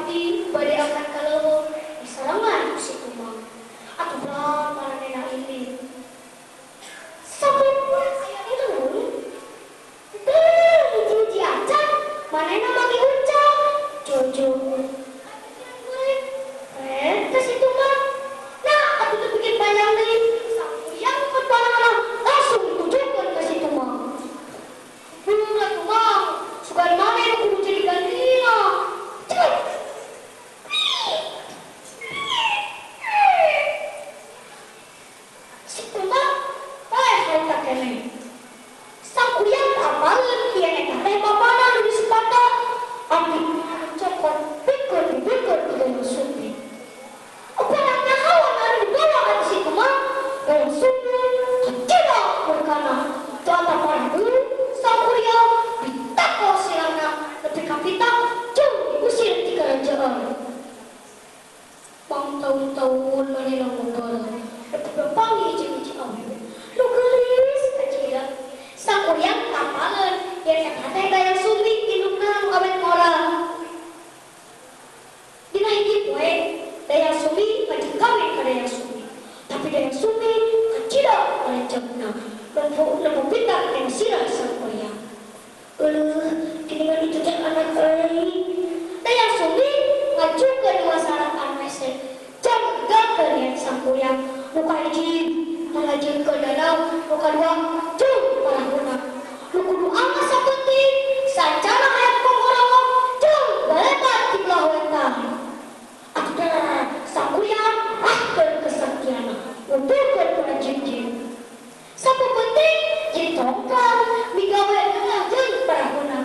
Abdi bade angkat ka leuweung disarengan ku si Tumang. Atuh berat maranehna ini. Sapopoe aya di leuweung. Teu hiji-hiji acan manehna make ucap. Jojo. Teh si Tumang. Nah, atuh teu bikin panjang deui. Sangkuriang nyokot panahna langsung ditujukeun ka si Tumang. Bener Tumang, sugan maneh nu kudu jadi gantina. Cepet. Si Tumang paeh harita keneh. Sangkuriang teu apaleun yen eta teh bapana nu disepata. Abdi cokot pikeun dibikeun ku Dayang Sumbi. Panah nyahawan anu dibawa ka si Tumang, Dayang Sumbi kacida murkana. Teu parah deui Sangkuriang ditako sirahna nepi ka pitak jeung diusir ti kerajaan. Mangtaun-taun manehna ngobrol, nepi papanggih jeung hiji awewe nu geulis kacida. Sangkuriang apaleun yen eta teh Dayang Sumbi indungna nu awet ngora. Dina hiji poe Dayang Sumbi ngajak kawin ka Dayang Sumbi. Tapi Dayang Sumbi kacida ngalencegna nempo pitak tina sirah Sangkuriang. Euleuh, geuningan itu teh anak aing. Dayang Sumbi ngajukeun dua syarat anu hese. Jang gagalkeun niat Sangkuriang. Nu kahiji ngalajengkeun danau, nu kadua jeung parahuna. Nu kudu anggeus sapenting sacara hayam kongkorongok jeung balebat ti belah wetan. Atuh teh Sangkuriang rahkeun kesaktianna, ngumpulkeun para jin-jin. Sapepenting jadi tongkang migawe jeung parahuna.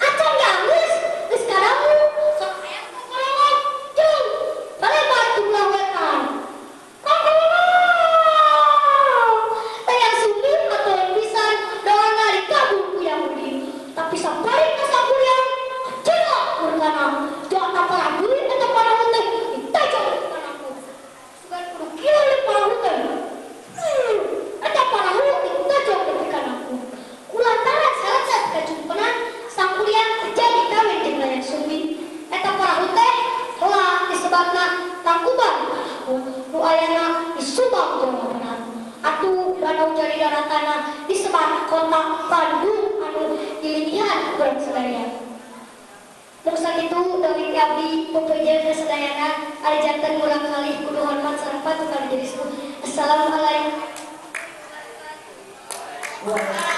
Acan ge anggeus geus kadangu sok hayam kongkorongok jeung balebat ti belah wetan. Kongkorongok! Dayang Sumbi aturan pisan doana dikabul ku Yahudi. Tapi sapari ka Sangkuriang kacida murkana. Jota parah deui eta parahu teh ditajong kana aku. Sugan kudu kieu deui parahu teh. Eta parahu ditajong nepi kana aku. Kulantaran syarat kajumpenan Sangkuriang jadi kawin jeung Dayang Sumbi. Eta parahu teh telah disebatna Tangkuban Parahu nu ayana di Subang, Jawa Barat. Atuh danau jadi daratana disebat kota Bandung anu dilinggihan ku urang sadaya. Mung sakitu dongeng ti abdi pepeje ka sadayana ari janten murang kalih kudu hormat sareng patuh ka jadi sepuh. Assalamualaikum. Wah.